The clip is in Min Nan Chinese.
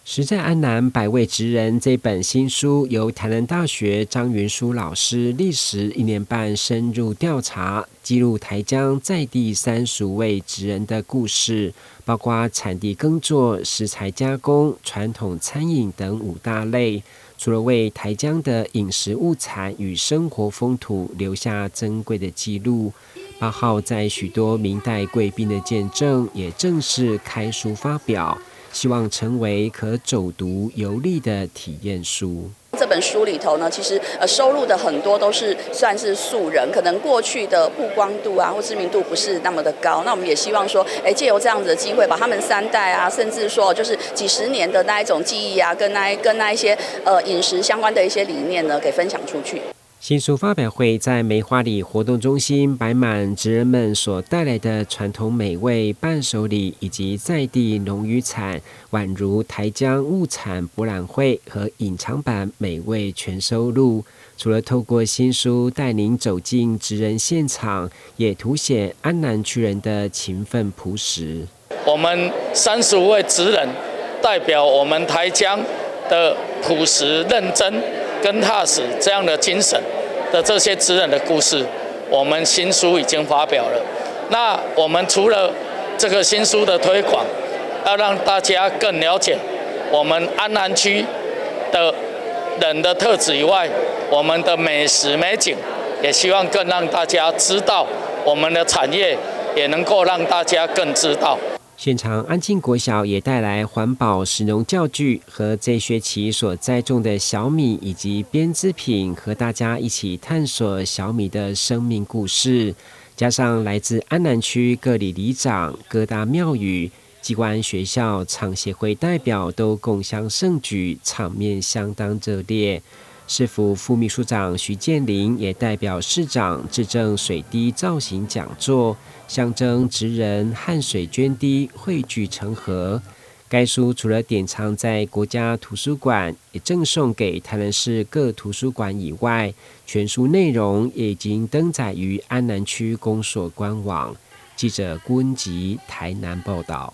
食在安南百味職人這本新書，由台南大學張雲書老師歷時一年半深入調查，記錄台江在地35位職人的故事，包括產地耕作、食材加工、傳統餐飲等五大類。除了為台江的飲食物產與生活風土留下珍貴的記錄，8號在許多明代貴賓的見證，也正式開書發表。希望成為可走讀遊歷的體驗書。這本書裡頭呢，其實收錄的很多都是算是素人，可能過去的曝光度啊或知名度不是那麼的高。那我們也希望說，借由這樣子的機會，把他們三代啊，甚至說就是幾十年的那一種記憶啊，跟那一些飲食相關的一些理念呢，給分享出去。新書發表會在梅花里活動中心擺滿職人們所帶來的傳統美味伴手禮以及在地農漁產，宛如台江物產博覽會和隱藏版美味全收錄。除了透過新書帶您走進職人現場，也凸顯安南區人的勤奮樸實。我們35位職人代表我們台江的樸實、認真跟踏實這樣的精神的這些職人的故事，我們新書已經發表了。那我們除了這個新書的推廣，要讓大家更了解我們安南區的人的特質以外，我們的美食美景，也希望更讓大家知道我們的產業，也能夠讓大家更知道。現場安慶國小也帶來環保食農教具和這學期所栽種的小米以及編織品，和大家一起探索小米的生命故事。加上來自安南區各里里長、各大廟宇、機關學校、廠協會代表都共襄盛舉，場面相當熱烈。市府副秘書長徐建林也代表市長致贈水滴造型講座，象徵職人汗水涓滴匯聚成河。該書除了典藏在國家圖書館，也贈送給台南市各圖書館以外，全書內容也已經登載於安南區公所官網。記者郭文吉台南報道。